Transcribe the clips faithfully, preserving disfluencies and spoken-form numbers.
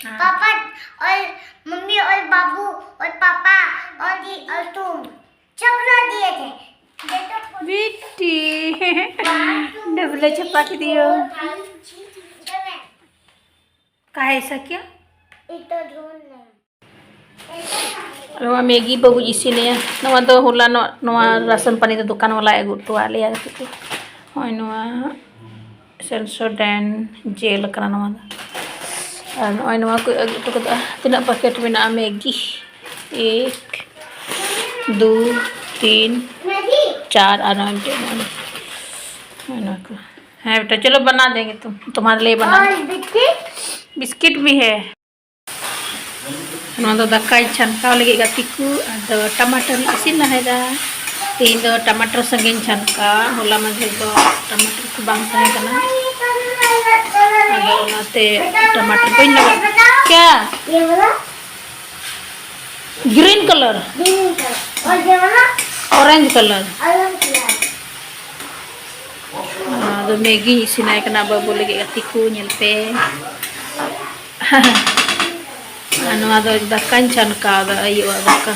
पापा और मम्मी और बाबू और पापा और दी और तुम सब लोग दिए थे। ये तो बिट्टी। डबला छपाक दियो। काहे ऐसा किया? इतना ढूंढ ले। ᱱᱚᱣᱟ ᱢᱮᱜᱤ ᱵᱟᱹᱵᱩᱧ ᱤᱥᱤᱱᱮᱭᱟ᱾ ᱱᱚᱣᱟ ᱫᱚ ᱦᱚᱞᱟᱱᱚᱜ ᱱᱚᱣᱟ ᱨᱟᱥᱚᱱ ᱯᱟᱱᱤ ᱫᱚ ᱫᱚᱠᱟᱱ ᱵᱟᱞᱟᱭ ᱟᱹᱜᱩ ᱦᱚᱴᱚᱣᱟᱜ ᱞᱮᱭᱟ᱾ ᱱᱚᱜᱼᱚᱭ ᱱᱚᱣᱟ ᱥᱮᱱᱥᱳᱰᱮᱱ ᱡᱮᱞ ᱠᱟᱱᱟ ᱱᱚᱣᱟ ᱫᱚ᱾ ᱟᱨ ᱱᱚᱜᱼᱚᱭ ᱱᱚᱣᱟ ᱠᱚ ᱟᱹᱜᱩ ᱦᱚᱴᱚ ᱠᱟᱫᱟ᱾ ᱛᱤᱱᱟᱹᱜ ᱯᱮᱠᱮᱴ ᱢᱮᱱᱟᱜᱼᱟ ᱢᱮᱜᱤ? ᱮᱠ, ᱫᱩ, ᱛᱤᱱ, ᱪᱟᱨ ᱟᱨ ᱱᱚᱜᱼᱚᱭ ᱢᱤᱫᱴᱮᱱ ᱱᱚᱜᱼᱚᱭ᱾ ᱱᱚᱜᱼᱚᱭ ᱱᱚᱣᱟ ᱠᱚ᱾ ᱦᱮᱸ ᱵᱮᱴᱟ, ᱪᱚᱞᱚ ᱵᱟᱱᱟ ᱫᱮᱸᱜᱮ ᱛᱩᱢ, ᱛᱩᱢᱦᱟᱨᱮ ᱞᱤᱭᱮ ᱵᱟᱱᱟ᱾ ᱵᱤᱥᱠᱤᱴ ᱵᱤᱥᱠᱤᱴ ᱵᱷᱤ ᱦᱮ᱾ ᱱᱚᱣᱟ ᱫᱚ ᱫᱟᱠᱟᱭ ᱪᱷᱟᱱᱠᱟᱣ ᱞᱟᱹᱜᱤᱫ ᱜᱟᱛᱮ ᱠᱚ, ᱟᱫᱚ ᱴᱟᱢᱟᱴᱟᱨ ᱤᱧ ᱤᱥᱤᱱ ᱞᱟᱦᱟᱭᱮᱫᱟ᱾ ᱛᱮᱦᱮᱧ ᱫᱚ ᱴᱟᱢᱟᱴᱟᱨ ᱥᱟᱸᱜᱮᱧ ᱪᱷᱟᱱᱠᱟ, ᱦᱚᱞᱟ ᱢᱟᱫᱷᱮᱨ ᱫᱚ ᱴᱟᱢᱟᱴᱟᱨ ᱠᱚ ᱵᱟᱝ ᱛᱟᱦᱮᱸ ᱠᱟᱱᱟ, ᱟᱫᱚ ᱚᱱᱟᱛᱮ ᱴᱟᱢᱟᱴᱟᱨ ᱵᱟᱹᱧ ᱞᱟᱜᱟᱣ᱾ क्या? ये वाला? Green colour. Green colour. और ये वाला? Orange colour. Orange colour. ᱟᱫᱚ ᱢᱮᱜᱤᱧ ᱤᱥᱤᱱᱟᱭ ᱠᱟᱱᱟ ᱵᱟᱹᱵᱩ ᱞᱟᱹᱜᱤᱫ, ᱜᱟᱛᱮ ᱠᱚ ᱧᱮᱞ ᱯᱮ᱾ ᱟᱨ ᱱᱚᱣᱟ ᱫᱚ ᱫᱟᱠᱟᱧ ᱪᱷᱟᱱᱠᱟᱣ ᱫᱟ, ᱟᱭᱩᱵᱟᱜ ᱫᱟᱠᱟ,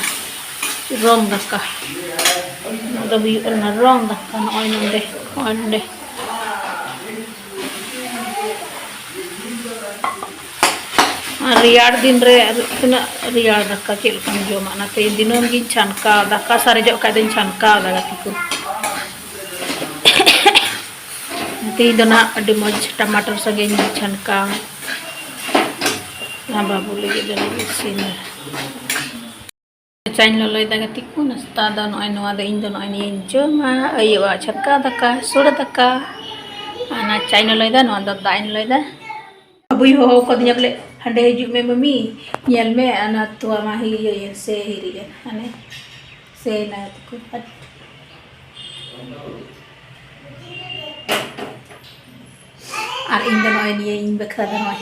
ᱨᱚᱝ ᱫᱟᱠᱟ᱾ ᱱᱚᱣᱟ ᱫᱚ ᱦᱩᱭᱩᱜ ᱠᱟᱱᱟ ᱨᱚᱝ ᱫᱟᱠᱟ᱾ ᱱᱚᱜᱼᱚᱭ ᱱᱚᱰᱮ, ᱱᱚᱜᱼᱚᱭ ᱱᱚᱰᱮ᱾ ᱟᱨ ᱨᱮᱭᱟᱲ ᱫᱤᱱ ᱨᱮ ᱛᱤᱱᱟᱹᱜ ᱨᱮᱭᱟᱲ ᱫᱟᱠᱟ ᱪᱮᱫ ᱞᱮᱠᱟᱢ ᱡᱚᱢᱟ? ᱚᱱᱟᱛᱮ ᱫᱤᱱᱟᱹᱢ ᱜᱤᱧ ᱪᱷᱟᱱᱠᱟᱣ, ᱫᱟᱠᱟ ᱥᱟᱨᱮᱡᱚᱜ ᱠᱷᱟᱡ ᱫᱚᱧ ᱪᱷᱟᱱᱠᱟᱣ ᱫᱟ ᱜᱟᱛᱮ ᱠᱚ᱾ ᱛᱮᱦᱮᱧ ᱫᱚ ᱱᱟᱦᱟᱜ ᱟᱹᱰᱤ ᱢᱚᱡᱽ ᱴᱟᱢᱟᱴᱟᱨ ᱥᱟᱸᱜᱮᱧ ᱪᱷᱟᱱᱠᱟᱣ᱾ ᱟᱨ ᱵᱟᱹᱵᱩ ᱞᱟᱹᱜᱤᱫ ᱫᱚ ᱤᱥᱤᱱ ᱫᱟ᱾ ᱪᱟᱧ ᱞᱚᱞᱚᱭᱮᱫᱟ ᱜᱟᱛᱮ ᱠᱚ, ᱱᱟᱥᱛᱟ ᱫᱚ ᱱᱚᱜᱼᱚᱭ ᱱᱚᱣᱟ ᱫᱚ, ᱤᱧ ᱫᱚ ᱱᱚᱜᱼᱚᱭ ᱱᱤᱭᱟᱹᱧ ᱡᱚᱢᱟ, ᱟᱭᱳᱣᱟᱜ ᱪᱷᱟᱱᱠᱟ ᱫᱟᱠᱟ, ᱥᱩᱲᱟᱹ ᱫᱟᱠᱟ᱾ ᱟᱨ ᱚᱱᱟ ᱪᱟᱧ ᱞᱚᱞᱚᱭᱮᱫᱟ, ᱱᱚᱣᱟ ᱫᱚ ᱫᱟᱜ ᱤᱧ ᱞᱚᱞᱚᱭᱮᱫᱟ᱾ ᱟᱵᱚᱭ ᱦᱚᱦᱚ ᱠᱟᱫᱤᱧᱟ ᱵᱚᱞᱮ, "ᱦᱟᱸᱰᱮ ᱦᱤᱡᱩᱜ ᱢᱮ ᱢᱟᱹᱢᱤ, ᱧᱮᱞ ᱢᱮ, ᱚᱱᱟ ᱛᱚᱣᱟ ᱢᱟ ᱦᱤᱨᱤᱡ ᱥᱮ ᱦᱤᱨᱤᱡ ᱮᱱ, ᱦᱟᱱᱮ ᱥᱮᱭ ᱱᱟ ᱛᱟᱠᱚ᱾" ᱟᱨ ᱤᱧ ᱫᱚ ᱱᱚᱜᱼᱚᱭ ᱱᱤᱭᱟᱹ ᱤᱧ ᱵᱟᱠᱷᱨᱟ ᱫᱚ ᱱᱚᱜᱼᱚᱭ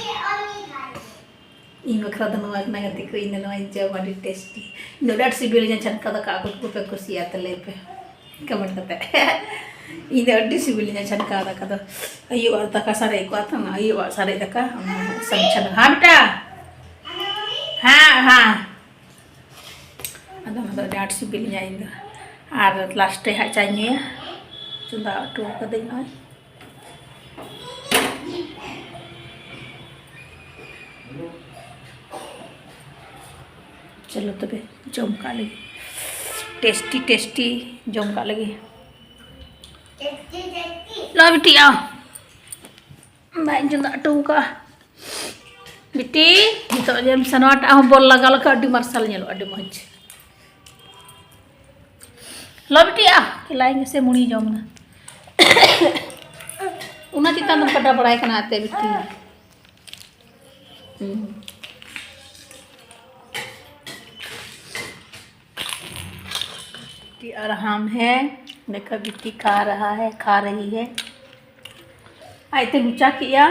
ᱤᱧ ᱵᱟᱠᱷᱨᱟ ᱫᱚ ᱱᱚᱣᱟ ᱠᱟᱱᱟ ᱜᱟᱛᱮ ᱠᱚ, ᱤᱧ ᱫᱚ ᱱᱚᱣᱟᱧ ᱡᱚᱢᱟ, ᱟᱹᱰᱤ ᱴᱮᱥᱴᱤ᱾ ᱤᱧ ᱫᱚ ᱟᱹᱰᱤ ᱟᱸᱴ ᱥᱤᱵᱤᱞᱤᱧᱟ ᱪᱷᱟᱱᱠᱟ ᱫᱟᱠᱟ᱾ ᱚᱠᱚᱭ ᱠᱚᱯᱮ ᱠᱩᱥᱤᱭᱟᱜᱼᱟ ᱛᱟᱦᱞᱮ ᱯᱮ ᱠᱚᱢᱮᱱᱴ ᱠᱟᱛᱮ᱾ ᱤᱧ ᱫᱚ ᱟᱹᱰᱤ ᱥᱤᱵᱤᱞᱤᱧᱟ ᱪᱷᱟᱱᱠᱟ ᱫᱟᱠᱟ ᱫᱚ᱾ ᱟᱭᱩᱵᱟᱜ ᱫᱟᱠᱟ ᱥᱟᱨᱮᱡ ᱠᱚᱜᱼᱟ ᱛᱚ, ᱚᱱᱟ ᱟᱭᱩᱵᱟᱜ ᱥᱟᱨᱮᱡ ᱫᱟᱠᱟ, ᱚᱱᱟ ᱥᱟᱝ ᱪᱷᱟᱱᱠᱟ᱾ ᱦᱮᱸ ᱵᱮᱴᱟ? ᱦᱮᱸ, ᱟᱫᱚ ᱚᱱᱟ ᱫᱚ ᱟᱹᱰᱤ ᱟᱸᱴ ᱥᱤᱵᱤᱞᱤᱧᱟ ᱤᱧ ᱫᱚ᱾ ᱟᱨ ᱞᱟᱥᱴ ᱨᱮ ᱦᱟᱸᱜ ᱪᱟᱧ ᱧᱩᱭᱟ᱾ ᱪᱚᱸᱫᱟ ᱦᱚᱴᱚ ᱠᱟᱹᱫᱟᱹᱧ ᱱᱚᱜᱼᱚᱭ᱾ ᱪᱚᱞᱚ ᱛᱚᱵᱮ, ᱡᱚᱢ ᱠᱟᱜ ᱞᱮᱜᱮ᱾ ᱴᱮᱥᱴᱤ ᱴᱮᱥᱴᱤ ᱡᱚᱢ ᱠᱟᱜ ᱞᱮᱜᱮ᱾ ᱞᱟ ᱵᱤᱴᱤ, ᱟ᱾ ᱫᱟᱜ ᱤᱧ ᱪᱚᱸᱫᱟ ᱦᱚᱴᱚ ᱠᱟᱜᱼᱟ᱾ ᱵᱤᱴᱤ, ᱱᱤᱛᱚᱜ ᱡᱮᱢ ᱥᱟᱱᱣᱟ ᱴᱟᱜ ᱦᱚᱸ ᱵᱚᱞ ᱞᱟᱜᱟᱣ ᱞᱮᱠᱷᱟᱱ ᱟᱹᱰᱤ ᱢᱟᱨᱥᱟᱞ ᱧᱮᱞᱚᱜᱼᱟ, ᱟᱹᱰᱤ ᱢᱚᱡᱽ᱾ ᱞᱚ ᱵᱤᱴᱤ, ᱟ, ᱠᱮᱞᱟᱭ ᱢᱮᱥᱮ, ᱢᱩᱲᱤ ᱡᱚᱢ ᱫᱟ᱾ ᱚᱱᱟ ᱪᱮᱛᱟᱱ ᱫᱚᱢ ᱠᱟᱰᱟ ᱵᱟᱲᱟᱭ ᱠᱟᱱᱟ ᱟᱛᱮ ᱵᱤᱴᱤ᱾ ᱦᱩᱸ᱾ बिट्टी और हम है, देखो बिट्टी खा रहा है, खा रही है। ᱟᱡᱛᱮ ᱢᱚᱪᱟ ᱠᱮᱜᱼᱟ᱾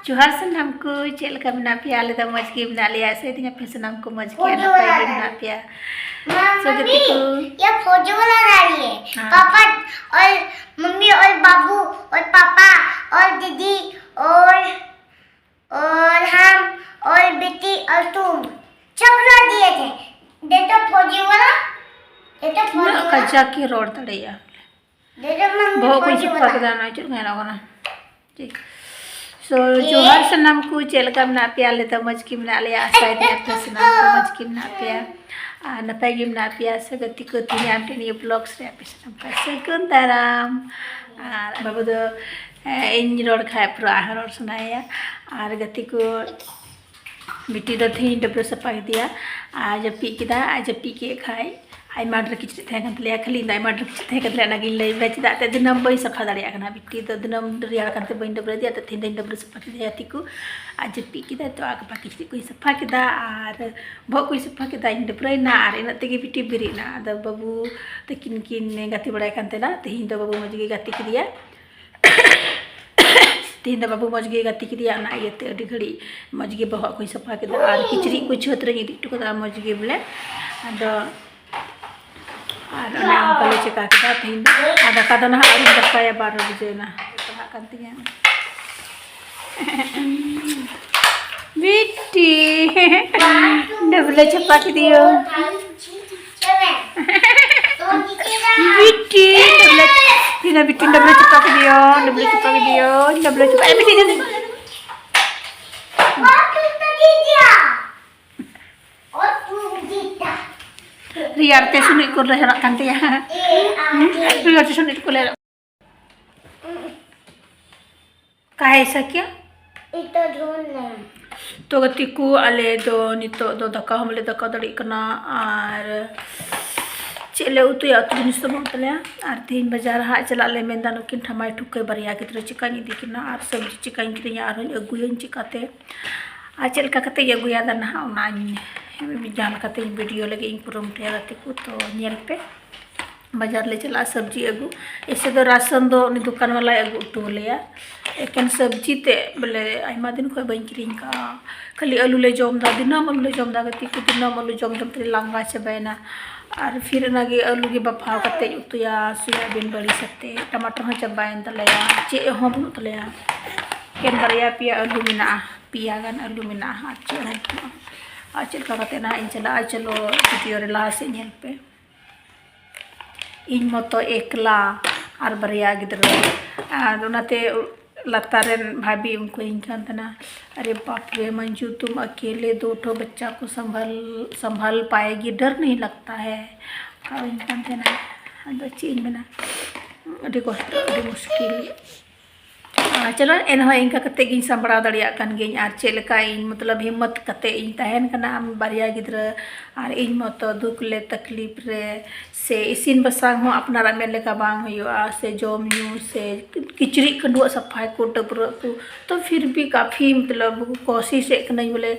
ᱡᱚᱦᱟᱨ ᱥᱟᱱᱟᱢ ᱠᱚ, ᱪᱮᱫ ᱞᱮᱠᱟ ᱢᱮᱱᱟᱜ ᱯᱮᱭᱟ? ᱟᱞᱮ ᱫᱚ ᱢᱚᱡᱽ ᱜᱮ ᱢᱮᱱᱟᱜ ᱞᱮᱭᱟ᱾ ᱟᱥᱟᱭ ᱫᱤᱧ ᱟᱯᱮ ᱥᱟᱱᱟᱢ ᱠᱚ ᱢᱚᱡᱽ ᱜᱮᱭᱟ, ᱯᱷᱳᱴᱳ ᱱᱟᱯᱟᱭ ᱜᱮ ᱵᱟᱞᱟ ᱢᱮᱱᱟᱜ ᱯᱮᱭᱟ᱾ माँ, So, ᱜᱟᱛᱮ ᱢᱟᱢᱤ, ᱠᱚ, ये फोटो वाला डालिए। हाँ। पापा और मम्मी और बाबू और पापा और दीदी और, और हम और बेटी और तुम सब लोग दिए थे। दे तो फौजी वाला, दे तो फौजी ᱩᱱᱟᱹᱜ वाला। ᱠᱟᱡᱟᱠ ᱜᱮ ᱨᱚᱲ ᱫᱟᱲᱮᱭᱟᱜᱼᱟ᱾ ᱫᱮ ᱫᱚ ᱢᱟᱢᱤ ᱵᱚᱦᱚᱜ ᱠᱚᱧ ᱯᱷᱚᱡᱤ ᱥᱟᱯᱷᱟ ᱵᱟᱞᱟ᱾ ᱠᱮᱫᱟ, ᱱᱚᱜᱼᱚᱭ ᱪᱮᱫ ᱧᱮᱞᱚᱜ ᱠᱟᱱᱟ᱾ ᱴᱷᱤᱠ᱾ So, ᱡᱚᱦᱟᱨ ᱥᱟᱱᱟᱢ ᱠᱚ, ᱪᱮᱫ ᱞᱮᱠᱟ ᱢᱮᱱᱟᱜ ᱯᱮᱭᱟ? ᱟᱞᱮ ᱫᱚ ᱢᱚᱡᱽ ᱜᱮ ᱢᱮᱱᱟᱜ ᱞᱮᱭᱟ, ᱟᱥᱟᱭ ᱫᱤᱧ ᱟᱯᱮ ᱥᱟᱱᱟᱢ ᱠᱚ ᱢᱚᱡᱽ ᱜᱮ ᱢᱮᱱᱟᱜ ᱯᱮᱭᱟ ᱟᱨ ᱱᱟᱯᱟᱭ ᱜᱮ ᱢᱮᱱᱟᱜ ᱯᱮᱭᱟ᱾ ᱥᱮ ᱜᱟᱛᱮ ᱠᱚ, ᱛᱮᱦᱮᱧ ᱟᱢ ᱴᱷᱮᱱ ᱱᱤᱭᱟᱹ vlogs ᱨᱮ ᱟᱯᱮ ᱥᱟᱱᱟᱢ ᱠᱚ ᱥᱟᱹᱜᱩᱱ ᱫᱟᱨᱟᱢ᱾ ᱟᱨ ᱵᱟᱹᱵᱩ ᱫᱚ, ᱮ, ᱤᱧ ᱨᱚᱲ ᱠᱷᱟᱡ ᱯᱩᱨᱟᱹ ᱟᱡ ᱦᱚᱸ ᱨᱚᱲ ᱥᱟᱱᱟᱭᱮᱭᱟ᱾ ᱟᱨ ᱜᱟᱛᱮ ᱠᱚ, ᱵᱤᱴᱤ ᱫᱚ ᱛᱮᱦᱮᱧ ᱰᱟᱹᱵᱽᱨᱟᱹ ᱥᱟᱯᱷᱟ ᱠᱮᱫᱮᱭᱟ᱾ ᱟᱨ ᱡᱟᱹᱯᱤᱫ ᱠᱮᱫᱟ, ᱟᱨ ᱡᱟᱹᱯᱤᱫ ᱠᱮᱫ ᱠᱷᱟᱡ ᱟᱭᱢᱟ ᱰᱷᱮᱨ ᱠᱤᱪᱨᱤᱡ ᱛᱟᱦᱮᱸ ᱠᱟᱱ ᱛᱟᱞᱮᱭᱟ, ᱠᱷᱟᱹᱞᱤ ᱤᱧ ᱫᱚ ᱟᱭᱢᱟ ᱰᱷᱮᱨ ᱠᱤᱪᱨᱤᱡ ᱛᱟᱦᱮᱸ ᱠᱟᱱ ᱛᱟᱞᱮᱭᱟ, ᱚᱱᱟᱜᱤᱧ ᱞᱟᱹᱭ ᱵᱟᱲᱟᱭᱟ᱾ ᱪᱮᱫᱟᱜ ᱛᱮ ᱫᱤᱱᱟᱹᱢ ᱵᱟᱹᱧ ᱥᱟᱯᱷᱟ ᱫᱟᱲᱮᱭᱟᱜ ᱠᱟᱱᱟ, ᱵᱤᱴᱤ ᱫᱚ ᱫᱤᱱᱟᱹᱢ ᱨᱮᱭᱟᱲ ᱠᱟᱱᱛᱮ ᱵᱟᱹᱧ ᱰᱟᱹᱵᱽᱨᱟᱹ ᱤᱫᱤᱭᱟ, ᱛᱮᱦᱮᱧ ᱫᱚᱧ ᱰᱟᱹᱵᱽᱨᱟᱹ ᱥᱟᱯᱷᱟ ᱠᱮᱫᱮᱭᱟ ᱛᱤᱠᱩ᱾ ᱟᱨ ᱡᱟᱹᱯᱤᱫ ᱠᱮᱫᱟᱭ ᱛᱚ, ᱟᱨ ᱜᱟᱯᱟ ᱠᱤᱪᱨᱤᱡ ᱠᱚᱧ ᱥᱟᱯᱷᱟ ᱠᱮᱫᱟ, ᱟᱨ ᱵᱚᱦᱚᱜ ᱠᱚᱧ ᱥᱟᱯᱷᱟ ᱠᱮᱫᱟ, ᱤᱧ ᱰᱟᱹᱵᱽᱨᱟᱹᱭᱮᱱᱟ, ᱟᱨ ᱤᱱᱟᱹᱜ ᱛᱮᱜᱮ ᱵᱤᱴᱤ ᱵᱮᱨᱮᱫ ᱮᱱᱟ᱾ ᱟᱫᱚ ᱵᱟᱹᱵᱩ ᱛᱟᱹᱠᱤᱱ ᱠᱤᱱ ᱜᱟᱛᱮ ᱵᱟᱲᱟᱭ ᱠᱟᱱ ᱛᱟᱦᱮᱱᱟ᱾ ᱛᱮᱦᱮᱧ ᱫᱚ ᱵᱟᱹᱵᱩ ᱢᱚᱡᱽ ᱜᱮ ᱜᱟᱛᱮ ᱠᱮᱫᱮᱭᱟ᱾ ᱛᱮᱦᱮᱧ ᱫᱚ ᱵᱟᱹᱵᱩ ᱢᱚᱡᱽ ᱜᱮ ᱜᱟᱛᱮ ᱠᱮᱫᱮᱭᱟ, ᱚᱱᱟ ᱤᱭᱟᱹᱛᱮ ᱟᱹᱰᱤ ᱜᱷᱟᱹᱲᱤᱡ ᱢᱚᱡᱽ ᱜᱮ ᱵᱚᱦᱚᱜ ᱠᱚᱧ ᱥᱟᱯᱷᱟ ᱠᱮᱫᱟ ᱟᱨ ᱠᱤᱪᱨᱤᱡ ᱠᱚ ᱪᱷᱟᱹᱫ ᱨᱮᱧ ᱤᱫᱤ ᱦᱚᱴᱚ ᱠᱟᱫᱟ ᱢᱚᱡᱽ ᱜᱮ ᱵᱚᱞᱮ᱾ ᱟᱫᱚ ᱟᱨ ᱚᱱᱮ ᱚᱱᱠᱟ ᱞᱮ ᱪᱮᱠᱟ ᱠᱮᱫᱟ ᱛᱮᱦᱮᱧ ᱫᱚ᱾ ᱟᱨ ᱫᱟᱠᱟ ᱫᱚ ᱱᱟᱦᱟᱜ ᱟᱹᱣᱨᱤᱧ ᱫᱟᱠᱟᱭᱟ, ᱵᱟᱨᱚ ᱵᱟᱡᱮ ᱮᱱᱟ᱾ ᱯᱟᱲᱦᱟᱜ ᱠᱟᱱ ᱛᱤᱧᱟᱹ᱾ ᱵᱤᱴᱤ, ᱰᱟᱹᱵᱽᱞᱟᱹ ᱪᱟᱯᱟ ᱠᱮᱫᱮᱭᱟ᱾ ᱵᱤᱴᱤ, ᱰᱟᱹᱵᱽᱞᱟᱹ, ᱛᱤᱱᱟᱹ ᱵᱤᱴᱤ, ᱰᱟᱹᱵᱽᱞᱟᱹ ᱪᱟᱯᱟ ᱠᱮᱫᱮᱭᱟ, ᱰᱟᱹᱵᱽᱞᱟᱹ ᱪᱟᱯᱟ ᱠᱮᱫᱮᱭᱟ, ᱰᱟᱹᱵᱽᱞᱟᱹ ᱪᱟᱯᱟ, ᱮ, ᱵᱤᱴᱤ, ᱰᱟᱹᱵᱽᱞᱟᱹ᱾ ᱨᱮᱭᱟᱲ ᱛᱮ ᱥᱩᱱᱩᱡ ᱠᱚ ᱞᱮᱦᱨᱟᱜ ᱠᱟᱱ ᱛᱟᱭᱟ᱾ ᱨᱮᱭᱟᱲ ᱛᱮ ᱥᱩᱱᱩᱡ ᱠᱚ ᱞᱮᱦᱨᱟᱜ᱾ ᱠᱟᱦᱮ ᱥᱟᱠᱭᱟ? ᱤᱛᱟᱹ ᱫᱷᱩᱱ ᱞᱮ᱾ ᱛᱚ ᱜᱟᱛᱮ ᱠᱚ, ᱟᱞᱮ ᱫᱚ ᱱᱤᱛᱚᱜ ᱫᱚ ᱫᱟᱠᱟ ᱦᱚᱸ ᱵᱟᱞᱮ ᱫᱟᱠᱟ ᱫᱟᱲᱮᱭᱟᱜ ᱠᱟᱱᱟ, ᱟᱨ ᱪᱮᱫ ᱞᱮ ᱩᱛᱩᱭᱟ, ᱩᱛᱩ ᱡᱤᱱᱤᱥ ᱫᱚ ᱵᱟᱹᱱᱩᱜ ᱛᱟᱞᱮᱭᱟ᱾ ᱟᱨ ᱛᱮᱦᱮᱧ ᱵᱟᱡᱟᱨ ᱦᱟᱸᱜ ᱪᱟᱞᱟᱜ ᱞᱮ ᱢᱮᱱᱫᱟ, ᱱᱩᱠᱤᱱ ᱴᱷᱟᱢᱟᱭ ᱴᱷᱩᱠᱟᱹᱭ ᱵᱟᱨᱭᱟ ᱜᱤᱫᱽᱨᱟᱹ ᱪᱤᱠᱟᱹᱧ ᱤᱫᱤ ᱠᱤᱱᱟ ᱟᱨ ᱥᱚᱵᱽᱡᱤ ᱪᱤᱠᱟᱹᱧ ᱠᱤᱨᱤᱧᱟ, ᱟᱨᱦᱚᱸᱧ ᱟᱹᱜᱩᱭᱟᱹᱧ ᱪᱤᱠᱟᱹᱛᱮ, ᱟᱨ ᱪᱮᱫ ᱞᱮᱠᱟ ᱠᱟᱛᱮᱧ ᱟᱹᱜᱩᱭᱟ ᱫᱟ ᱱᱟᱦᱟᱜ, ᱚᱱᱟᱧ ᱡᱟᱦᱟᱸ ᱞᱮᱠᱟᱛᱮᱧ ᱵᱷᱤᱰᱤᱭᱳ ᱞᱟᱹᱜᱤᱫ ᱤᱧ ᱠᱩᱨᱩᱢᱩᱴᱩᱭᱟ ᱜᱟᱛᱮ ᱠᱚ᱾ ᱛᱚ ᱧᱮᱞ ᱯᱮ, ᱵᱟᱡᱟᱨ ᱞᱮ ᱪᱟᱞᱟᱜᱼᱟ ᱥᱚᱵᱽᱡᱤ ᱟᱹᱜᱩ᱾ ᱮᱭᱥᱮ ᱫᱚ ᱨᱟᱥᱚᱱ ᱫᱚ ᱩᱱᱤ ᱫᱚᱠᱟᱱ ᱵᱟᱞᱟᱭ ᱟᱹᱜᱩ ᱦᱚᱴᱚ ᱟᱞᱮᱭᱟ, ᱮᱠᱮᱱ ᱥᱚᱵᱽᱡᱤ ᱛᱮ ᱵᱚᱞᱮ ᱟᱭᱢᱟ ᱫᱤᱱ ᱠᱷᱚᱱ ᱵᱟᱹᱧ ᱠᱤᱨᱤᱧ ᱠᱟᱜᱼᱟ᱾ ᱠᱷᱟᱹᱞᱤ ᱟᱹᱞᱩ ᱞᱮ ᱡᱚᱢ ᱮᱫᱟ, ᱫᱤᱱᱟᱹᱢ ᱟᱹᱞᱩ ᱞᱮ ᱡᱚᱢ ᱮᱫᱟ ᱜᱟᱛᱮ ᱠᱚ, ᱫᱤᱱᱟᱹᱢ ᱟᱹᱞᱩ ᱡᱚᱢ ᱡᱚᱢ ᱛᱮᱞᱮ ᱞᱟᱸᱜᱟ ᱪᱟᱵᱟᱭᱮᱱᱟ᱾ ᱟᱨ ᱯᱷᱤᱨ ᱚᱱᱟᱜᱮ ᱟᱹᱞᱩ ᱜᱮ ᱵᱟᱯᱷᱟᱣ ᱠᱟᱛᱮᱧ ᱩᱛᱩᱭᱟ, ᱥᱚᱭᱟᱵᱤᱱ ᱵᱟᱹᱲᱤ ᱥᱟᱛᱮ, ᱴᱟᱢᱟᱴᱟᱨ ᱦᱚᱸ ᱪᱟᱵᱟᱭᱮᱱ ᱛᱟᱞᱮᱭᱟ, ᱪᱮᱫ ᱦᱚᱸ ᱵᱟᱹᱱᱩᱜ ᱛᱟᱞᱮᱭᱟ, ᱮᱠᱮᱱ ᱵᱟᱨᱭᱟ ᱯᱮᱭᱟ ᱟᱹᱞᱩ ᱢᱮᱱᱟᱜᱼᱟ, ᱯᱮᱭᱟ ᱜᱟᱱ ᱟᱹᱞᱩ ᱢᱮᱱᱟᱜᱼᱟ, ᱟᱨ ᱪᱮᱫ ᱦᱚᱸ ᱵᱟᱹᱱᱩᱜᱼᱟ᱾ ᱟᱨ ᱪᱮᱫ ᱞᱮᱠᱟ ᱠᱟᱛᱮ ᱱᱟᱦᱟᱜ ᱤᱧ ᱪᱟᱞᱟᱜᱼᱟ? ᱪᱚᱞᱚ ᱵᱷᱤᱰᱤᱭᱳ ᱨᱮ ᱞᱟᱦᱟ ᱥᱮᱫ ᱧᱮᱞ ᱯᱮ᱾ ᱤᱧ ᱢᱚᱛᱚ ᱮᱠᱞᱟ ᱟᱨ ᱵᱟᱨᱭᱟ ᱜᱤᱫᱽᱨᱟᱹ, ᱟᱨ ᱚᱱᱟᱛᱮ ᱞᱟᱛᱟᱨ ᱨᱮᱱ ᱵᱷᱟᱵᱤ ᱩᱱᱠᱩᱧ ᱠᱟᱱ ᱛᱟᱦᱮᱱᱟ, "ᱟᱨᱮ ᱵᱟᱯ ᱨᱮ ᱢᱚᱧᱡᱩ, ᱛᱩᱢ ᱟᱠᱮᱞᱮ ᱫᱳ ᱴᱷᱚ ᱵᱟᱪᱪᱟ ᱠᱚ ᱥᱟᱢᱵᱷᱟᱞ, ᱥᱟᱢᱵᱷᱟᱞ ᱯᱟᱭᱮᱜᱤ, ᱰᱟᱨ ᱱᱟᱦᱤ ᱞᱟᱜᱽᱛᱟ ᱦᱮ?" ᱚᱱᱠᱟᱧ ᱠᱟᱱ ᱛᱟᱦᱮᱱᱟ᱾ ᱟᱫᱚ ᱪᱮᱫ ᱤᱧ ᱢᱮᱱᱟ, ᱟᱹᱰᱤ ᱠᱚᱥᱴᱚ, ᱟᱹᱰᱤ ᱢᱩᱥᱠᱤᱞ᱾ ᱟᱨ ᱪᱚᱞᱚ, ᱮᱱᱦᱚᱸ ᱤᱱᱠᱟ ᱠᱟᱛᱮ ᱜᱤᱧ ᱥᱟᱢᱵᱲᱟᱣ ᱫᱟᱲᱮᱭᱟᱜ ᱠᱟᱱ ᱜᱤᱭᱟᱹᱧ᱾ ᱟᱨ ᱪᱮᱫ ᱞᱮᱠᱟ ᱤᱧ, ᱢᱚᱛᱞᱚᱵ, ᱦᱤᱢᱢᱚᱛ ᱠᱟᱛᱮ ᱤᱧ ᱛᱟᱦᱮᱱ ᱠᱟᱱᱟ᱾ ᱟᱢ ᱵᱟᱨᱭᱟ ᱜᱤᱫᱽᱨᱟᱹ ᱟᱨ ᱤᱧ ᱢᱚᱛᱚ ᱫᱩᱠ ᱞᱮ ᱛᱟᱠᱞᱤᱯ ᱨᱮ, ᱥᱮ ᱤᱥᱤᱱ ᱵᱟᱥᱟᱝ ᱦᱚᱸ ᱟᱯᱱᱟᱨᱟᱜ ᱢᱮᱱ ᱞᱮᱠᱟ ᱵᱟᱝ ᱦᱩᱭᱩᱜᱼᱟ, ᱥᱮ ᱡᱚᱢ ᱧᱩ, ᱥᱮ ᱠᱤᱪᱨᱤᱡ ᱠᱷᱟᱹᱰᱩᱣᱟᱹᱜ ᱥᱟᱯᱷᱟᱭ ᱠᱚ, ᱰᱟᱹᱵᱽᱨᱟᱹᱜ ᱠᱚ, ᱛᱚ ᱯᱷᱤᱨ ᱵᱷᱤ ᱠᱟᱯᱷᱤ, ᱢᱚᱛᱞᱚᱵ, ᱠᱳᱥᱤᱥ ᱮᱫ ᱠᱟᱹᱱᱟᱹᱧ ᱵᱚᱞᱮ,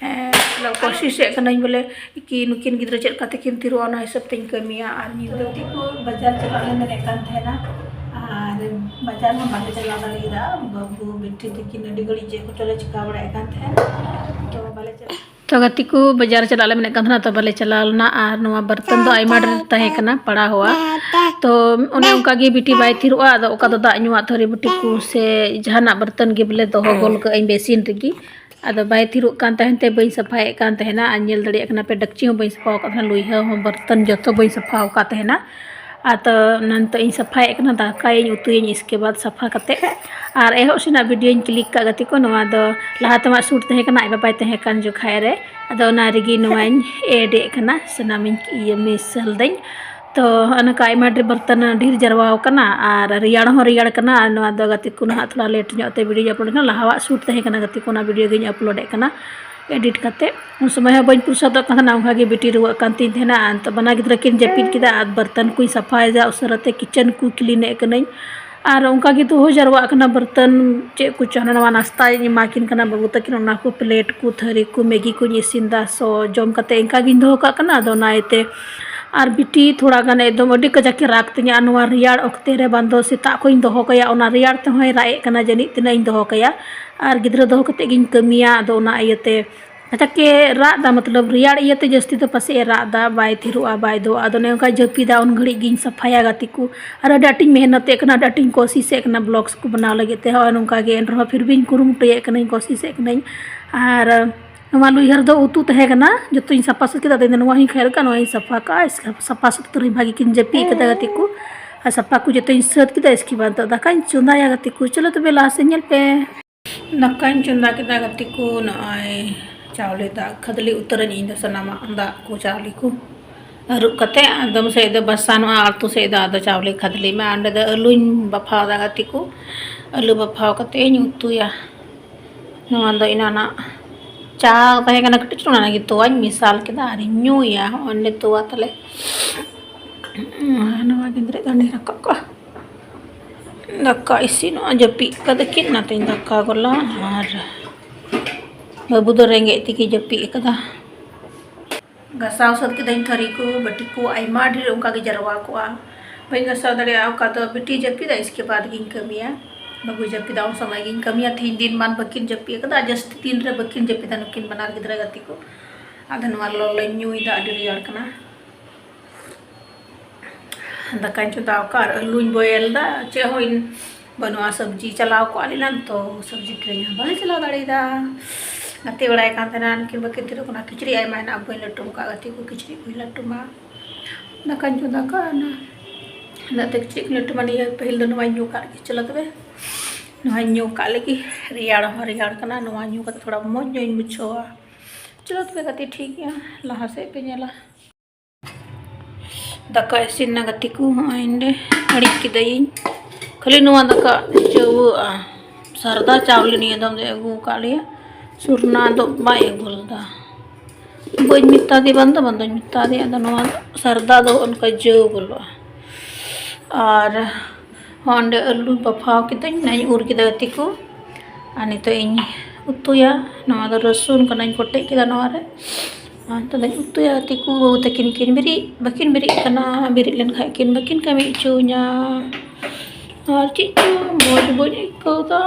ᱮᱸ, ᱢᱚᱛᱞᱚᱵ, ᱠᱳᱥᱤᱥ ᱮᱫ ᱠᱟᱹᱱᱟᱹᱧ ᱵᱚᱞᱮ, ᱠᱤ ᱱᱩᱠᱤᱱ ᱜᱤᱫᱽᱨᱟᱹ ᱪᱮᱫ ᱞᱮᱠᱟ ᱛᱮᱠᱤᱱ ᱛᱤᱨᱚᱜᱼᱟ, ᱚᱱᱟ ᱦᱤᱥᱟᱹᱵ ᱛᱤᱧ ᱠᱟᱹᱢᱤᱭᱟ᱾ ᱟᱨ ᱧᱤᱫᱟᱹ ᱛᱮᱠᱚ ᱵᱟᱡᱟᱨ ᱪᱟᱞᱟᱜ ᱞᱮ ᱢᱮᱱᱮᱫ ᱠᱟᱱ ᱛᱟᱦᱮᱱᱟ, ᱟᱨ ᱵᱟᱡᱟᱨ ᱦᱚᱸ ᱵᱟᱞᱮ ᱪᱟᱞᱟᱣ ᱫᱟᱲᱮᱭᱟᱫᱟ᱾ ᱵᱟᱹᱵᱩ ᱵᱤᱴᱤ ᱛᱟᱹᱠᱤᱱ ᱟᱹᱰᱤ ᱜᱷᱟᱹᱲᱤᱡ ᱪᱮᱫ ᱠᱚᱪᱚ ᱞᱮ ᱪᱤᱠᱟ ᱵᱟᱲᱟᱭᱮᱫ ᱠᱟᱱ ᱛᱟᱦᱮᱱᱟ, ᱛᱚ ᱵᱟᱞᱮ ᱪᱟᱞᱟᱜ ᱛᱚ ᱜᱟᱛᱮ ᱠᱚ, ᱵᱟᱡᱟᱨ ᱪᱟᱞᱟᱜ ᱞᱮ ᱢᱮᱱᱮᱫ ᱠᱟᱱ ᱛᱟᱦᱮᱱᱟ, ᱛᱚ ᱵᱟᱞᱮ ᱪᱟᱞᱟᱣ ᱞᱮᱱᱟ᱾ ᱟᱨ ᱱᱚᱣᱟ ᱵᱟᱨᱛᱟᱱ ᱫᱚ ᱟᱭᱢᱟ ᱰᱷᱮᱨ ᱛᱟᱦᱮᱸ ᱠᱟᱱᱟ ᱯᱟᱲᱟ ᱦᱚᱲᱟᱜ᱾ ᱛᱚ ᱚᱱᱮ ᱚᱱᱠᱟ ᱜᱮ ᱵᱤᱴᱤ ᱵᱟᱭ ᱛᱷᱤᱨᱚᱜᱼᱟ, ᱟᱫᱚ ᱚᱠᱟ ᱫᱚ ᱫᱟᱜ ᱧᱩᱣᱟᱜ ᱛᱷᱟᱹᱨᱤ ᱵᱟᱹᱴᱤ ᱠᱚ ᱥᱮ ᱡᱟᱦᱟᱱᱟᱜ ᱵᱟᱨᱛᱟᱱ ᱜᱮ ᱵᱚᱞᱮ ᱫᱚᱦᱚ ᱜᱚᱞ ᱠᱟᱜ ᱟᱹᱧ ᱵᱮᱥᱤᱱ ᱨᱮᱜᱮ᱾ ᱟᱫᱚ ᱵᱟᱭ ᱛᱷᱤᱨᱚᱜ ᱠᱟᱱ ᱛᱟᱦᱮᱱ ᱛᱮ ᱵᱟᱹᱧ ᱥᱟᱯᱷᱟᱭᱮᱫ ᱠᱟᱱ ᱛᱟᱦᱮᱱᱟ᱾ ᱟᱨ ᱧᱮᱞ ᱫᱟᱲᱮᱭᱟᱜ ᱠᱟᱱᱟ ᱯᱮ, ᱰᱮᱠᱪᱤ ᱦᱚᱸ ᱵᱟᱹᱧ ᱥᱟᱯᱷᱟ ᱟᱠᱟᱫ ᱛᱟᱦᱮᱱᱟ, ᱞᱩᱭᱦᱟᱹ ᱦᱚᱸ, ᱵᱟᱨᱛᱟᱱ ᱡᱚᱛᱚ ᱵᱟᱹᱧ ᱥᱟᱯᱷᱟ ᱟᱠᱟᱫ ᱛᱟᱦᱮᱱᱟ᱾ ᱟᱫᱚ ᱱᱤᱛᱚᱜ ᱤᱧ ᱥᱟᱯᱷᱟᱭᱮᱫ ᱠᱟᱱᱟ, ᱫᱟᱠᱟᱭᱟᱹᱧ, ᱩᱛᱩᱭᱟᱹᱧ, ᱤᱥᱠᱮ ᱵᱟᱫᱽ ᱥᱟᱯᱷᱟ ᱠᱟᱛᱮ᱾ ᱟᱨ ᱮᱦᱚᱵ ᱥᱮᱱᱟᱜ ᱵᱷᱤᱰᱤᱭᱳᱧ ᱠᱞᱤᱠ ᱠᱟᱜ ᱜᱟᱛᱮ ᱠᱚ, ᱱᱚᱣᱟ ᱫᱚ ᱞᱟᱦᱟ ᱛᱮᱢᱟ ᱥᱩᱴ ᱛᱟᱦᱮᱸ ᱠᱟᱱᱟ, ᱟᱡ ᱵᱟᱵᱟᱭ ᱛᱟᱦᱮᱸ ᱠᱟᱱ ᱡᱚᱠᱷᱟᱡ ᱨᱮ᱾ ᱟᱫᱚ ᱚᱱᱟ ᱨᱮᱜᱮ ᱱᱚᱣᱟᱧ ᱮᱰ ᱮᱫ ᱠᱟᱱᱟ, ᱥᱟᱱᱟᱢᱤᱧ ᱤᱭᱟᱹ ᱢᱮᱥᱟᱞ ᱫᱟᱹᱧ᱾ ᱛᱚ ᱚᱱᱠᱟ ᱟᱭᱢᱟ ᱰᱷᱮᱨ ᱵᱟᱨᱛᱟᱱ ᱰᱷᱮᱨ ᱡᱟᱨᱣᱟ ᱟᱠᱟᱱᱟ ᱟᱨ ᱨᱮᱭᱟᱲ ᱦᱚᱸ ᱨᱮᱭᱟᱲ ᱠᱟᱱᱟ᱾ ᱟᱨ ᱱᱚᱣᱟ ᱫᱚ ᱜᱟᱛᱮ ᱠᱚ ᱱᱟᱦᱟᱜ ᱛᱷᱚᱲᱟ ᱞᱮᱴ ᱧᱚᱜ ᱛᱮ ᱵᱷᱤᱰᱤᱭᱳᱧ ᱟᱯᱞᱳᱰ ᱮᱫ ᱠᱟᱱᱟ, ᱞᱟᱦᱟᱣᱟᱜ ᱥᱩᱴ ᱛᱟᱦᱮᱸ ᱠᱟᱱᱟ ᱜᱟᱛᱮ ᱠᱚ, ᱚᱱᱟ ᱵᱷᱤᱰᱤᱭᱳ ᱜᱤᱧ ᱟᱯᱞᱳᱰ ᱮᱫ ᱠᱟᱱᱟ ᱮᱰᱤᱴ ᱠᱟᱛᱮ᱾ ᱩᱱ ᱥᱚᱢᱚᱭ ᱦᱚᱸ ᱵᱟᱹᱧ ᱯᱩᱨᱥᱚᱫᱚᱜ ᱠᱟᱱ ᱛᱟᱦᱮᱱᱟ, ᱚᱱᱠᱟ ᱜᱮ ᱵᱤᱴᱤ ᱨᱩᱣᱟᱹᱜ ᱠᱟᱱ ᱛᱤᱧ ᱛᱟᱦᱮᱱᱟ᱾ ᱟᱨ ᱱᱤᱛᱚᱜ ᱵᱟᱱᱟ ᱜᱤᱫᱽᱨᱟᱹ ᱠᱤᱱ ᱡᱟᱹᱯᱤᱫ ᱠᱮᱫᱟ ᱟᱨ ᱵᱟᱨᱛᱟᱱ ᱠᱚᱧ ᱥᱟᱯᱷᱟᱭᱮᱫᱟ, ᱩᱥᱟᱹᱨᱟᱛᱮ ᱠᱤᱪᱮᱱ ᱠᱚ ᱠᱞᱤᱱ ᱮᱫ ᱠᱟᱹᱱᱟᱹᱧ᱾ ᱟᱨ ᱚᱱᱠᱟ ᱜᱮ ᱫᱚᱦᱚ ᱡᱟᱨᱣᱟᱜ ᱠᱟᱱᱟ ᱵᱟᱨᱛᱟᱱ, ᱪᱮᱫ ᱠᱚᱪᱚ ᱦᱟᱱᱟ ᱱᱟᱣᱟ ᱱᱟᱥᱛᱟᱧ ᱮᱢᱟ ᱠᱤᱱ ᱠᱟᱱᱟ ᱵᱟᱹᱵᱩ ᱛᱟᱹᱠᱤᱱ, ᱚᱱᱟ ᱠᱚ ᱯᱞᱮᱴ ᱠᱚ, ᱛᱷᱟᱹᱨᱤ ᱠᱚ, ᱢᱮᱜᱤ ᱠᱚᱧ ᱤᱥᱤᱱ ᱮᱫᱟ᱾ ᱥᱚ ᱡᱚᱢ ᱠᱟᱛᱮ ᱤᱱᱠᱟ ᱜᱤᱧ ᱫᱚᱦᱚ ᱠᱟᱜ ᱠᱟᱱᱟ᱾ ᱟᱫᱚ ᱚᱱᱟ ᱤᱭᱟᱹᱛᱮ ᱟᱨ ᱵᱤᱴᱤ ᱛᱷᱚᱲᱟ ᱜᱟᱱ ᱮᱠᱫᱚᱢ ᱟᱹᱰᱤ ᱠᱟᱡᱟᱠ ᱮ ᱨᱟᱜᱽ ᱛᱤᱧᱟ᱾ ᱟᱨ ᱱᱚᱣᱟ ᱨᱮᱭᱟᱲ ᱚᱠᱛᱮ ᱨᱮ ᱵᱟᱝ ᱫᱚ ᱥᱮᱛᱟᱜ ᱠᱷᱚᱱ ᱤᱧ ᱫᱚᱦᱚ ᱠᱟᱭᱟ, ᱚᱱᱟ ᱨᱮᱭᱟᱲ ᱛᱮᱦᱚᱸᱭ ᱨᱟᱜ ᱮᱫ ᱠᱟᱱᱟ, ᱡᱟᱹᱱᱤᱡ ᱛᱤᱱᱟᱹᱜ ᱤᱧ ᱫᱚᱦᱚ ᱠᱟᱭᱟ᱾ ᱟᱨ ᱜᱤᱫᱽᱨᱟᱹ ᱫᱚᱦᱚ ᱠᱟᱛᱮ ᱜᱤᱧ ᱠᱟᱹᱢᱤᱭᱟ, ᱟᱫᱚ ᱚᱱᱟ ᱤᱭᱟᱹᱛᱮ ᱠᱟᱡᱟᱠ ᱮ ᱨᱟᱜ ᱮᱫᱟ, ᱢᱚᱛᱞᱚᱵ ᱨᱮᱭᱟᱲ ᱤᱭᱟᱹᱛᱮ ᱡᱟᱹᱥᱛᱤ ᱫᱚ ᱯᱟᱥᱮᱡ ᱮ ᱨᱟᱜ ᱮᱫᱟ, ᱵᱟᱭ ᱛᱷᱤᱨᱚᱜᱼᱟ, ᱵᱟᱭ ᱫᱚᱦᱚᱜᱼᱟ᱾ ᱟᱫᱚ ᱚᱱᱮ ᱚᱱᱠᱟᱭ ᱡᱟᱹᱯᱤᱫᱟ, ᱩᱱ ᱜᱷᱟᱹᱲᱤᱡ ᱜᱤᱧ ᱥᱟᱯᱷᱟᱭᱟ ᱜᱟᱛᱮ ᱠᱚ᱾ ᱟᱨ ᱟᱹᱰᱤ ᱟᱸᱴᱤᱧ ᱢᱮᱦᱱᱚᱛᱮᱫ ᱠᱟᱱᱟ, ᱟᱹᱰᱤ ᱟᱸᱴᱤᱧ ᱠᱳᱥᱤᱥᱮᱫ ᱠᱟᱱᱟ ᱵᱞᱚᱜᱥ ᱠᱚ ᱵᱮᱱᱟᱣ ᱞᱟᱹᱜᱤᱫ ᱛᱮ᱾ ᱦᱚᱸᱜᱼᱚᱭ ᱱᱚᱝᱠᱟ ᱜᱮ, ᱮᱱ ᱨᱮᱦᱚᱸ ᱯᱷᱤᱨ ᱵᱷᱤᱧ ᱠᱩᱨᱩᱢᱩᱴᱩᱭᱮᱫ ᱠᱟᱹᱱᱟᱹᱧ, ᱠᱳᱥᱤᱥᱮᱫ ᱠᱟᱹᱱᱟᱹᱧ᱾ ᱟᱨ ᱱᱚᱣᱟ ᱞᱩᱭᱦᱟᱹᱨ ᱫᱚ ᱩᱛᱩ ᱛᱟᱦᱮᱸ ᱠᱟᱱᱟ, ᱡᱚᱛᱚᱧ ᱥᱟᱯᱷᱟ ᱥᱟᱹᱛ ᱠᱮᱫᱟ᱾ ᱟᱫᱚ ᱤᱧ ᱫᱚ ᱱᱚᱣᱟ ᱦᱚᱸᱧ ᱠᱷᱟᱹᱲ ᱠᱟᱜᱼᱟ, ᱱᱚᱣᱟᱧ ᱥᱟᱯᱷᱟ ᱠᱟᱜᱼᱟ, ᱥᱟᱯᱷᱟ ᱥᱟᱹᱛ ᱩᱛᱟᱹᱨᱟᱹᱧ᱾ ᱵᱷᱟᱜᱮ ᱠᱤᱱ ᱡᱟᱹᱯᱤᱫ ᱠᱟᱫᱟ ᱜᱟᱛᱮ ᱠᱚ᱾ ᱟᱨ ᱥᱟᱯᱷᱟ ᱠᱚ ᱡᱚᱛᱚᱧ ᱥᱟᱹᱛ ᱠᱮᱫᱟ, ᱤᱥᱠᱮ ᱵᱟᱫᱽ ᱫᱟᱠᱟᱧ ᱪᱚᱸᱫᱟᱭᱟ ᱜᱟᱛᱮ ᱠᱚ᱾ ᱪᱚᱞᱚ ᱛᱚᱵᱮ ᱞᱟᱦᱟ ᱥᱮᱫ ᱧᱮᱞ ᱯᱮ᱾ ᱫᱟᱠᱟᱧ ᱪᱚᱸᱫᱟ ᱠᱮᱫᱟ ᱜᱟᱛᱮ ᱠᱚ, ᱱᱚᱜᱼᱚᱭ ᱪᱟᱣᱞᱮ ᱫᱟᱜ ᱠᱷᱟᱫᱽᱞᱮ ᱩᱛᱟᱹᱨᱟᱹᱧ ᱤᱧ ᱫᱚ ᱥᱟᱱᱟᱢᱟᱜ ᱫᱟᱜ ᱠᱚ ᱪᱟᱣᱞᱮ ᱠᱚ ᱟᱹᱨᱩᱵ ᱠᱟᱛᱮ᱾ ᱟᱫᱚᱢ ᱥᱮᱫ ᱫᱚ ᱵᱟᱥᱟᱱᱚᱜᱼᱟ, ᱟᱨ ᱩᱛᱩ ᱥᱮᱫ ᱫᱚ ᱟᱫᱚ ᱪᱟᱣᱞᱮ ᱠᱷᱟᱫᱽᱞᱮ ᱢᱮ᱾ ᱚᱸᱰᱮ ᱫᱚ ᱟᱹᱞᱩᱧ ᱵᱟᱯᱷᱟᱣ ᱫᱟ ᱜᱟᱛᱮ ᱠᱚ, ᱟᱹᱞᱩ ᱵᱟᱯᱷᱟᱣ ᱠᱟᱛᱮ ᱤᱧ ᱩᱛᱩᱭᱟ᱾ ᱱᱚᱣᱟ ᱫᱚ ᱮᱱᱟᱱᱟᱜ ᱪᱟ ᱛᱟᱦᱮᱸ ᱠᱟᱱᱟ ᱠᱟᱹᱴᱤᱡ ᱪᱩᱞᱩᱝ, ᱚᱱᱟᱜᱮ ᱛᱚᱣᱟᱧ ᱢᱮᱥᱟᱞ ᱠᱮᱫᱟ ᱟᱨᱤᱧ ᱧᱩᱭᱟ᱾ ᱦᱚᱸᱜᱼᱚᱭ ᱱᱚᱰᱮ ᱛᱚᱣᱟ ᱛᱟᱞᱮ᱾ ᱱᱚᱣᱟ ᱜᱤᱫᱽᱨᱟᱹ ᱫᱚ ᱚᱸᱰᱮ ᱨᱟᱠᱟᱵ ᱠᱚᱜᱼᱟ᱾ ᱫᱟᱠᱟ ᱤᱥᱤᱱᱚᱜᱼᱟ, ᱡᱟᱹᱯᱤᱫ ᱠᱟᱫᱟ ᱠᱤᱱ, ᱚᱱᱟᱛᱮᱧ ᱫᱟᱠᱟ ᱜᱚᱞᱟ᱾ ᱟᱨ ᱵᱟᱹᱵᱩ ᱫᱚ ᱨᱮᱸᱜᱮᱡ ᱛᱮᱜᱮ ᱡᱟᱹᱯᱤᱫ ᱠᱟᱫᱟ᱾ ᱜᱟᱥᱟᱣ ᱥᱟᱹᱛ ᱠᱤᱫᱟᱹᱧ ᱛᱷᱟᱹᱨᱤ ᱠᱚ, ᱵᱟᱹᱴᱤ ᱠᱚ, ᱟᱭᱢᱟ ᱰᱷᱮᱨ ᱚᱱᱠᱟ ᱜᱮ ᱡᱟᱨᱣᱟ ᱠᱚᱜᱼᱟ, ᱵᱟᱹᱧ ᱜᱟᱥᱟᱣ ᱫᱟᱲᱮᱭᱟᱜᱼᱟ᱾ ᱚᱠᱟ ᱫᱚ ᱵᱤᱴᱤ ᱡᱟᱹᱯᱤᱫᱟ, ᱤᱥᱠᱮ ᱵᱟᱫᱽ ᱜᱤᱧ ᱠᱟᱹᱢᱤᱭᱟ᱾ ᱵᱟᱹᱵᱩᱭ ᱡᱟᱹᱯᱤᱫᱟ ᱩᱱ ᱥᱚᱢᱚᱭ ᱜᱤᱧ ᱠᱟᱹᱢᱤᱭᱟ᱾ ᱛᱤᱦᱤᱧ ᱫᱤᱱ ᱢᱟᱱ ᱵᱟᱹᱠᱤᱱ ᱡᱟᱹᱯᱤᱫ ᱟᱠᱟᱫᱟ, ᱡᱟᱹᱥᱛᱤ ᱫᱤᱱ ᱨᱮ ᱵᱟᱹᱠᱤᱱ ᱡᱟᱹᱯᱤᱫᱟ ᱱᱩᱠᱤᱱ ᱵᱟᱱᱟᱨ ᱜᱤᱫᱽᱨᱟᱹ ᱜᱟᱛᱮ ᱠᱚ᱾ ᱟᱫᱚ ᱱᱚᱣᱟ ᱞᱚᱞᱚᱧ ᱧᱩᱭᱮᱫᱟ, ᱟᱹᱰᱤ ᱨᱮᱭᱟᱲ ᱠᱟᱱᱟ᱾ ᱫᱟᱠᱟᱧ ᱪᱚᱸᱫᱟ ᱟᱠᱟᱫ ᱟᱨ ᱟᱹᱞᱩᱧ boil ᱮᱫᱟ᱾ ᱪᱮᱫ ᱦᱚᱸ ᱵᱟᱹᱱᱩᱜᱼᱟ, ᱥᱚᱵᱽᱡᱤ ᱪᱟᱞᱟᱣ ᱠᱚᱜᱼᱟ ᱞᱮᱱᱟ ᱛᱚ, ᱥᱚᱵᱽᱡᱤ ᱠᱤᱨᱤᱧ ᱦᱚᱸ ᱵᱟᱞᱮ ᱪᱟᱞᱟᱣ ᱫᱟᱲᱮᱭᱟᱫᱟ᱾ ᱜᱟᱛᱮ ᱵᱟᱲᱟᱭ ᱠᱟᱱ ᱛᱟᱦᱮᱱᱟ, ᱩᱱᱠᱤᱱ ᱵᱟᱹᱠᱤᱱ ᱛᱷᱤᱨᱚᱜ ᱠᱟᱱᱟ᱾ ᱠᱤᱪᱨᱤᱡ ᱟᱭᱢᱟ ᱦᱮᱱᱟᱜᱼᱟ, ᱵᱟᱹᱧ ᱞᱟᱹᱴᱩᱢ ᱟᱠᱟᱫ ᱜᱟᱛᱮ ᱠᱚ, ᱠᱤᱪᱨᱤᱡ ᱵᱟᱹᱧ ᱞᱟᱹᱴᱩᱢᱟ᱾ ᱫᱟᱠᱟᱧ ᱪᱚᱸᱫᱟ ᱠᱟᱜᱼᱟ, ᱚᱱᱟ ᱫᱟᱜ ᱛᱮ ᱠᱤᱪᱨᱤᱡ ᱠᱚᱧ ᱞᱟᱹᱴᱩᱢᱟ᱾ ᱱᱤᱭᱟᱹ ᱯᱟᱹᱦᱤᱞ ᱫᱚ ᱱᱚᱣᱟᱧ ᱧᱩ ᱠᱟᱜ ᱞᱮᱜᱮ᱾ ᱪᱚᱞᱚ ᱛᱚᱵᱮ, ᱱᱚᱣᱟᱧ ᱧᱩ ᱠᱟᱜ ᱞᱮᱜᱮ᱾ ᱨᱮᱭᱟᱲ ᱦᱚᱸ ᱨᱮᱭᱟᱲ ᱠᱟᱱᱟ, ᱱᱚᱣᱟ ᱧᱩ ᱠᱟᱛᱮ ᱛᱷᱚᱲᱟ ᱢᱚᱡᱽ ᱧᱚᱜ ᱤᱧ ᱵᱩᱡᱷᱟᱹᱣᱟ᱾ ᱪᱚᱞᱚ ᱛᱚᱵᱮ ᱜᱟᱛᱮ, ᱴᱷᱤᱠ ᱜᱮᱭᱟ, ᱞᱟᱦᱟ ᱥᱮᱫ ᱯᱮ ᱧᱮᱞᱟ᱾ ᱫᱟᱠᱟ ᱤᱥᱤᱱ ᱮᱱᱟ ᱜᱟᱛᱮ ᱠᱚ, ᱦᱚᱸᱜᱼᱚᱭ ᱱᱚᱰᱮ ᱟᱹᱬᱤᱡ ᱠᱤᱫᱟᱹᱧ᱾ ᱠᱷᱟᱹᱞᱤ ᱱᱚᱣᱟ ᱫᱟᱠᱟ ᱪᱟᱹᱣᱟᱹᱜᱼᱟ᱾ ᱥᱟᱨᱫᱟ ᱪᱟᱣᱞᱮ ᱱᱤᱭᱟᱹ ᱫᱚᱢ ᱫᱚᱭ ᱟᱹᱜᱩ ᱟᱠᱟᱫ ᱞᱮᱭᱟ, ᱥᱩᱨᱱᱟ ᱫᱚ ᱵᱟᱭ ᱟᱹᱜᱩ ᱞᱮᱫᱟ᱾ ᱵᱟᱹᱧ ᱢᱮᱛᱟ ᱫᱮ ᱵᱟᱝ ᱫᱚ, ᱵᱟᱝ ᱫᱚᱧ ᱢᱮᱛᱟ ᱫᱮ, ᱟᱫᱚ ᱱᱚᱣᱟ ᱫᱚ ᱥᱟᱨᱫᱟ ᱫᱚ ᱚᱱᱠᱟ ᱡᱟᱹᱣ ᱵᱚᱞᱚᱜᱼᱟ᱾ ᱟᱨ ᱚᱸᱰᱮ ᱟᱹᱞᱩ ᱵᱟᱯᱷᱟᱣ ᱠᱤᱫᱟᱹᱧ, ᱚᱱᱟᱧ ᱩᱨ ᱠᱮᱫᱟ ᱜᱟᱛᱮ ᱠᱚ᱾ ᱟᱨ ᱱᱤᱛᱚᱜ ᱤᱧ ᱩᱛᱩᱭᱟ᱾ ᱱᱚᱣᱟ ᱫᱚ ᱨᱟᱹᱥᱩᱱ ᱠᱟᱱᱟᱧ ᱠᱚᱴᱮᱡ ᱠᱮᱫᱟ ᱱᱚᱣᱟ ᱨᱮ᱾ ᱟᱨ ᱱᱤᱛᱚᱜ ᱫᱚᱧ ᱩᱛᱩᱭᱟ᱾ ᱜᱟᱛᱮ ᱠᱚ, ᱵᱟᱹᱵᱩ ᱛᱟᱹᱠᱤᱱ ᱠᱤᱱ ᱵᱮᱨᱮᱫ, ᱵᱟᱹᱠᱤᱱ ᱵᱮᱨᱮᱫ ᱠᱟᱱᱟ᱾ ᱵᱮᱨᱮᱫ ᱞᱮᱱᱠᱷᱟᱡ ᱠᱤᱱ ᱵᱟᱹᱠᱤᱱ ᱠᱟᱹᱢᱤ ᱦᱚᱪᱚᱧᱟ᱾ ᱟᱨ ᱪᱮᱫ ᱪᱚ ᱢᱚᱡᱽ ᱵᱟᱹᱧ ᱟᱹᱭᱠᱟᱹᱣᱫᱟ᱾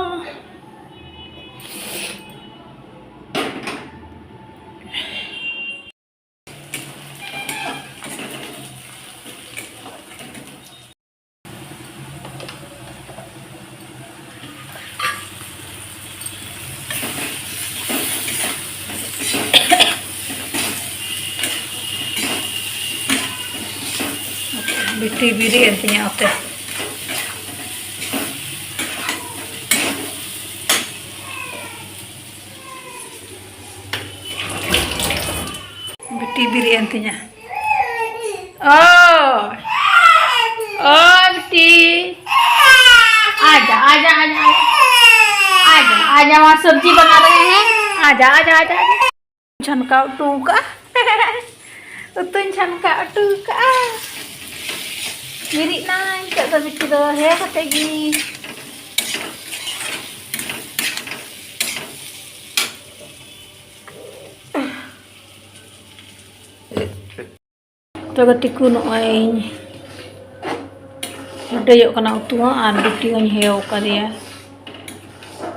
ᱵᱤᱴᱤ ᱵᱮᱨᱮᱫ ᱮᱱ ᱛᱤᱧᱟ ᱟᱯᱮ᱾ ᱵᱤᱴᱤ ᱵᱮᱨᱮᱫ ᱮᱱ ᱛᱤᱧᱟ᱾ ᱳᱭ, ᱳᱭ ᱵᱤᱴᱤ᱾ ᱟᱡᱟ, ᱟᱡᱟ, ᱟᱡᱟ, ᱟᱡᱟ᱾ ᱟᱡᱟ, ᱟᱡᱟ, ᱢᱟ ᱥᱚᱵᱽᱡᱤ ᱵᱟᱱᱟ ᱨᱮ ᱦᱮᱸ᱾ ᱟᱡᱟ, ᱟᱡᱟ, ᱟᱡᱟ, ᱟᱡᱟ᱾ ᱪᱷᱟᱱᱠᱟ ᱩᱛᱩ ᱠᱟᱜᱼᱟ᱾ ᱩᱛᱩᱧ ᱪᱷᱟᱱᱠᱟ ᱩᱛᱩ ᱠᱟᱜᱼᱟ᱾ ᱵᱮᱨᱮᱫ ᱱᱟᱭ ᱱᱤᱛᱚᱜ ᱫᱚ ᱵᱤᱴᱤ ᱫᱚ ᱦᱮᱸ ᱠᱟᱛᱮ ᱜᱮ᱾ ᱛᱚ ᱜᱟᱛᱮ ᱠᱚ, ᱱᱚᱜᱼᱚᱭ ᱦᱮᱰᱮᱡᱚᱜ ᱠᱟᱱᱟ ᱩᱛᱩ ᱦᱚᱸ, ᱟᱨ ᱵᱤᱴᱤ ᱦᱚᱸᱧ ᱦᱮᱭᱚ ᱟᱠᱟᱫᱮᱭᱟ᱾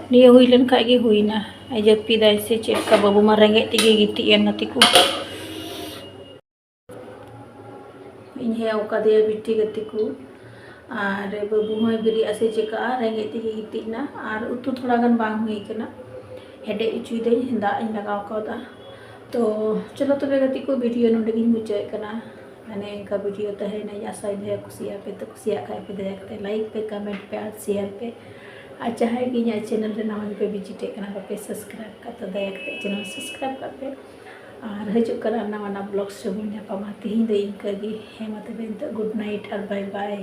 ᱱᱤᱭᱟᱹ ᱦᱩᱭ ᱞᱮᱱ ᱠᱷᱟᱡ ᱜᱮ ᱦᱩᱭᱱᱟ᱾ ᱟᱡ ᱡᱟᱹᱯᱤᱫᱟᱭ ᱥᱮ ᱪᱮᱫ ᱞᱮᱠᱟ? ᱵᱟᱹᱵᱩ ᱢᱟ ᱨᱮᱸᱜᱮᱡ ᱛᱮᱜᱮ ᱜᱤᱛᱤᱡ ᱮᱱ ᱜᱟᱛᱮ ᱠᱚ᱾ ᱤᱧ ᱦᱮᱭᱚ ᱟᱠᱟᱫᱮᱭᱟ ᱵᱤᱴᱤ ᱜᱟᱛᱮ ᱠᱚ, ᱟᱨ ᱵᱟᱹᱵᱩ ᱦᱚᱸᱭ ᱵᱮᱨᱮᱫ ᱟᱥᱮ ᱪᱮᱠᱟᱜᱼᱟ, ᱨᱮᱸᱜᱮᱡ ᱛᱮᱜᱮ ᱜᱤᱛᱤᱡ ᱮᱱᱟ᱾ ᱟᱨ ᱩᱛᱩ ᱛᱷᱚᱲᱟ ᱜᱟᱱ ᱵᱟᱝ ᱦᱩᱭ ᱠᱟᱱᱟ, ᱦᱮᱰᱮᱡ ᱦᱚᱪᱚᱭᱮᱫᱟᱹᱧ, ᱫᱟᱜ ᱤᱧ ᱞᱟᱜᱟᱣ ᱠᱟᱣᱫᱟ᱾ ᱛᱚ ᱪᱚᱞᱚ ᱛᱚᱵᱮ ᱜᱟᱛᱮ ᱠᱚ, ᱵᱷᱤᱰᱤᱭᱳ ᱱᱚᱰᱮ ᱜᱤᱧ ᱢᱩᱪᱟᱹᱫ ᱠᱟᱱᱟ᱾ ᱢᱟᱱᱮ ᱤᱱᱠᱟ ᱵᱷᱤᱰᱤᱭᱳ ᱛᱟᱦᱮᱸᱭᱮᱱᱟ, ᱤᱧ ᱟᱥᱟᱭ ᱫᱚᱦᱚᱭᱟ ᱠᱩᱥᱤᱭᱟᱜ ᱯᱮ᱾ ᱛᱚ ᱠᱩᱥᱤᱭᱟᱜ ᱠᱷᱟᱡ ᱯᱮ ᱫᱟᱭᱟ ᱠᱟᱛᱮ ᱞᱟᱭᱤᱠ ᱯᱮ, ᱠᱚᱢᱮᱱᱴ ᱯᱮ ᱟᱨ ᱥᱮᱭᱟᱨ ᱯᱮ᱾ ᱟᱨ ᱡᱟᱦᱟᱸᱭ ᱜᱮ ᱤᱧᱟᱹᱜ ᱪᱮᱱᱮᱞ ᱨᱮ ᱱᱟᱣᱟ ᱜᱮᱯᱮ ᱵᱷᱤᱡᱤᱴᱮᱫ ᱠᱟᱱᱟ, ᱵᱟᱯᱮ ᱥᱟᱵᱥᱠᱨᱟᱭᱤᱵ ᱠᱟᱜ, ᱛᱚ ᱫᱟᱭᱟ ᱠᱟᱛᱮ ᱪᱮᱱᱮᱞ ᱥᱟᱵᱥᱠᱨᱟᱭᱤᱵ ᱠᱟᱜ ᱯᱮ᱾ ᱟᱨ ᱦᱤᱡᱩᱜ ᱠᱟᱱᱟ ᱱᱟᱣᱟ ᱱᱟᱣᱟ ᱵᱞᱚᱜᱥ ᱨᱮᱵᱚᱱ ᱧᱟᱯᱟᱢᱟ᱾ ᱛᱤᱦᱤᱧ ᱫᱚ ᱤᱱᱠᱟᱹ ᱜᱮ᱾ ᱦᱮᱸ ᱢᱟ ᱛᱚᱵᱮ ᱱᱤᱛᱚᱜ ᱜᱩᱰ ᱱᱟᱭᱤᱴ ᱟᱨ ᱵᱟᱭ ᱵᱟᱭ᱾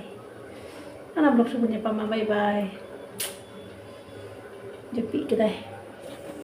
ᱱᱟᱣᱟ ᱵᱞᱚᱜᱥ ᱨᱮᱵᱚᱱ ᱧᱟᱯᱟᱢᱟ᱾ ᱵᱟᱭ ᱵᱟᱭ᱾ ᱡᱟᱹᱯᱤᱫ ᱠᱮᱫᱟᱭ᱾